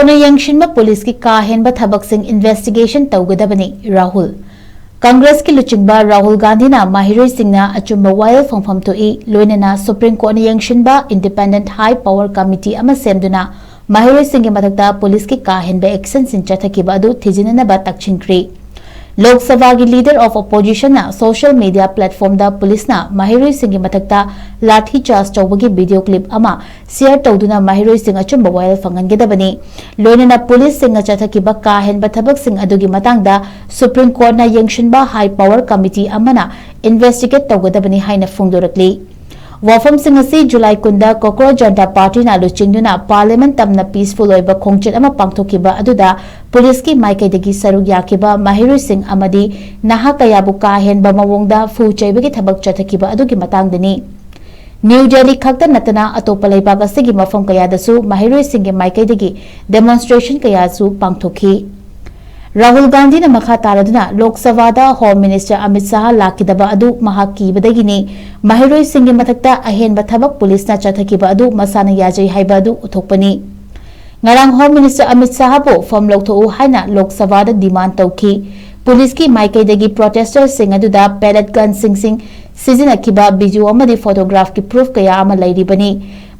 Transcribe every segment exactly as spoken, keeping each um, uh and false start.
ꯀꯣꯟꯅ ꯌꯦꯡꯁꯤꯟꯕ ꯄꯨꯂꯤꯁꯀꯤ ꯀꯥ ꯍꯦꯟꯕ ꯊꯕꯛꯁꯤꯡ ꯏꯟꯚꯦꯁꯇꯤꯒꯦꯁꯟ ꯇꯧꯒꯗꯕꯅꯤ, ꯔꯥꯍꯨꯜ꯫ ꯀꯪꯒ꯭ꯔꯦꯁꯀꯤ ꯂꯨꯆꯤꯡꯕ ꯔꯥꯍꯨꯜ ꯒꯥꯟꯙꯤꯅ ꯃꯍꯩꯔꯣꯏꯁꯤꯡꯅ ꯑꯆꯨꯝꯕ ꯋꯥꯌꯦꯜ ꯐꯪꯐꯝ ꯊꯣꯛꯏ, ꯂꯣꯏꯅꯅ ꯁꯨꯄ꯭ꯔꯤꯝ ꯀꯣꯔꯠꯅ ꯌꯦꯡꯁꯤꯟꯕ ꯏꯟꯗꯤꯄꯦꯟꯗꯦꯟꯠ ꯍꯥꯏ ꯄꯥꯋꯔ ꯀꯃꯤꯇꯤ ꯑꯃ ꯁꯦꯝꯗꯨꯅ ꯃꯍꯩꯔꯣꯏꯁꯤꯡꯒꯤ ꯃꯊꯛꯇ ꯄꯨꯂꯤꯁꯀꯤ ꯀꯥ ꯍꯦꯟꯕ ꯑꯦꯛꯁꯟꯁꯤꯡ ꯆꯠꯊꯈꯤꯕ ꯑꯗꯨ ꯊꯤꯖꯤꯟꯅꯅꯕ ꯇꯛꯁꯤꯟꯈ꯭ꯔꯤ꯫ ꯂꯣꯛ ꯁꯚꯥꯒꯤ ꯂꯤꯗꯔ ꯑꯣꯐ ꯑꯣꯄꯣꯖꯤꯁꯟꯅ ꯁꯣꯁꯤꯌꯦꯜ ꯃꯤꯗꯤꯌꯥ ꯄ꯭ꯂꯦꯠꯐꯣꯔꯝꯗ ꯄꯨꯂꯤꯁꯅ ꯃꯍꯩꯔꯣꯏꯁꯤꯡꯒꯤ ꯃꯊꯛꯇ ꯂꯥꯊꯤ ꯆꯥꯔꯖ ꯇꯧꯕꯒꯤ ꯚꯤꯗꯤꯑꯣ ꯀ꯭ꯂꯤꯞ ꯑꯃ ꯁꯤꯌꯔ ꯇꯧꯗꯨꯅ ꯃꯍꯩꯔꯣꯏꯁꯤꯡ ꯑꯆꯨꯝꯕ ꯋꯥꯌꯦꯜ ꯐꯪꯍꯟꯒꯗꯕꯅꯤ꯫ ꯂꯣꯏꯅꯅ ꯄꯨꯂꯤꯁꯁꯤꯡꯅ ꯆꯠꯊꯈꯤꯕ ꯀꯥ ꯍꯦꯟꯕ ꯊꯕꯛꯁꯤꯡ ꯑꯗꯨꯒꯤ ꯃꯇꯥꯡꯗ ꯁꯨꯄ꯭ꯔꯤꯝ ꯀꯣꯔꯠꯅ ꯌꯦꯡꯁꯤꯟꯕ ꯍꯥꯏ ꯄꯥꯋꯔ ꯀꯃꯤꯇꯤ ꯑꯃꯅ ꯏꯟꯚꯦꯁꯇꯤꯒꯦꯠ ꯇꯧꯒꯗꯕꯅꯤ ꯍꯥꯏꯅ ꯐꯣꯡꯗꯣꯔꯛꯂꯤ꯫ ꯋꯥꯐꯝꯁꯤꯡ ꯑꯁꯤ ꯖꯨꯂꯥꯏ ꯀꯨꯟꯗ ꯀꯣꯀ꯭ꯔꯣꯖ ꯖꯅꯇꯥ ꯄꯥꯔꯇꯤꯅ ꯂꯨꯆꯤꯡꯗꯨꯅ ꯄꯥꯔꯂꯤꯌꯥꯃꯦꯟꯠ ꯇꯝꯅ ꯄꯤꯁꯐꯨꯜ ꯑꯣꯏꯕ ꯈꯣꯡꯆꯠ ꯑꯃ ꯄꯥꯡꯊꯣꯛꯈꯤꯕ ꯑꯗꯨꯗ ꯄꯨꯂꯤꯁꯀꯤ ꯃꯥꯏꯀꯩꯗꯒꯤ ꯁꯔꯨꯛ ꯌꯥꯈꯤꯕ ꯃꯍꯩꯔꯣꯏꯁꯤꯡ ꯑꯃꯗꯤ ꯅꯍꯥ ꯀꯌꯥꯕꯨ ꯀꯥ ꯍꯦꯟꯕ ꯃꯑꯣꯡꯗ ꯐꯨ ꯆꯩꯕꯒꯤ ꯊꯕꯛ ꯆꯠꯊꯈꯤꯕ ꯑꯗꯨꯒꯤ ꯃꯇꯥꯡꯗꯅꯤ꯫ ꯅ꯭ꯌꯨ ꯗꯦꯜꯂꯤ ꯈꯛꯇ ꯅꯠꯇꯅ ꯑꯇꯣꯞꯄ ꯂꯩꯕꯥꯛ ꯑꯁꯤꯒꯤ ꯃꯐꯝ ꯀꯌꯥꯗꯁꯨ ꯃꯍꯩꯔꯣꯏꯁꯤꯡꯒꯤ ꯃꯥꯏꯀꯩꯗꯒꯤ ꯗꯦꯃꯣꯟꯁꯇ꯭ꯔꯦꯁꯟ ꯀꯌꯥꯁꯨ ꯄꯥꯡꯊꯣꯛꯈꯤ꯫ ꯔꯥꯍꯨꯜ ꯒꯥꯟꯙꯤꯅ ꯃꯈꯥ ꯇꯥꯔꯗꯨꯅ ꯂꯣꯛ ꯁꯚꯥꯗ ꯍꯣꯝ ꯃꯤꯅꯤꯁꯇꯔ ꯑꯃꯤꯠ ꯁꯥꯍ ꯂꯥꯛꯈꯤꯗꯕ ꯑꯗꯨ ꯃꯍꯥꯛ ꯀꯤꯕꯗꯒꯤꯅꯤ, ꯃꯍꯩꯔꯣꯏꯁꯤꯡꯒꯤ ꯃꯊꯛꯇ ꯑꯍꯦꯟꯕ ꯊꯕꯛ ꯄꯨꯂꯤꯁꯅ ꯆꯠꯊꯈꯤꯕ ꯑꯗꯨ ꯃꯁꯥꯅ ꯌꯥꯖꯩ ꯍꯥꯏꯕ ꯑꯗꯨ ꯎꯠꯊꯣꯛꯄꯅꯤ꯫ ꯉꯔꯥꯡ ꯍꯣꯝ ꯃꯤꯅꯤꯁꯇꯔ ꯑꯃꯤꯠ ꯁꯥꯍꯕꯨ ꯐꯝ ꯂꯧꯊꯣꯛꯎ ꯍꯥꯏꯅ ꯂꯣꯛ ꯁꯚꯥꯗ ꯗꯤꯃꯥꯟ ꯇꯧꯈꯤ꯫ ꯄꯨꯂꯤꯁꯀꯤ ꯃꯥꯏꯀꯩꯗꯒꯤ ꯄ꯭ꯔꯣꯇꯦꯁꯇꯔꯁꯤꯡ ꯑꯗꯨꯗ ꯄꯦꯂꯦꯠ ꯒꯟꯁꯤꯡ ꯁꯤꯖꯤꯟꯅꯈꯤꯕ ꯚꯤꯗꯤꯑꯣ ꯑꯃꯗꯤ ꯐꯣꯇꯣꯒ꯭ꯔꯥꯐꯀꯤ ꯄ꯭ꯔꯨꯐ ꯀꯌꯥ ꯑꯃ ꯂꯩꯔꯤꯕꯅꯤ꯫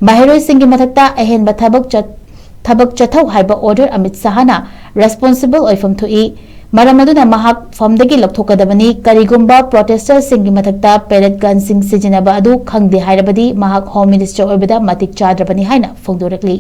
ꯃꯍꯩꯔꯣꯏꯁꯤꯡꯒꯤ ꯃꯊꯛꯇ ꯑꯍꯦꯟꯕ ꯊꯕꯛ ꯆꯠ-, ꯊꯕꯛ ꯆꯠꯊꯧ ꯍꯥꯏꯕ ꯑꯣꯔꯗꯔ ꯑꯃꯤꯠ ꯁꯥꯍꯅ ꯔꯦꯁꯄꯣꯟꯁꯤꯕꯜ ꯑꯣꯏꯐꯝ ꯊꯣꯛꯏ꯫ ꯃꯔꯝ ꯑꯗꯨꯅ ꯃꯍꯥꯛ ꯐꯝꯗꯒꯤ ꯂꯧꯊꯣꯛꯀꯗꯕꯅꯤ꯫ ꯀꯔꯤꯒꯨꯝꯕ ꯄ꯭ꯔꯣꯇꯦꯁꯇꯔꯁꯤꯡꯒꯤ ꯃꯊꯛꯇ ꯄꯦꯂꯦꯠ ꯒꯟꯁꯤꯡ ꯁꯤꯖꯤꯟꯅꯕ ꯑꯗꯨ ꯈꯪꯗꯦ ꯍꯥꯏꯔꯕꯗꯤ ꯃꯍꯥꯛ ꯍꯣꯝ ꯃꯤꯅꯤꯁꯇꯔ ꯑꯣꯏꯕꯗ ꯃꯇꯤꯛ ꯆꯥꯗ꯭ꯔꯕꯅꯤ ꯍꯥꯏꯅ ꯐꯣꯡꯗꯣꯔꯛꯂꯤ꯫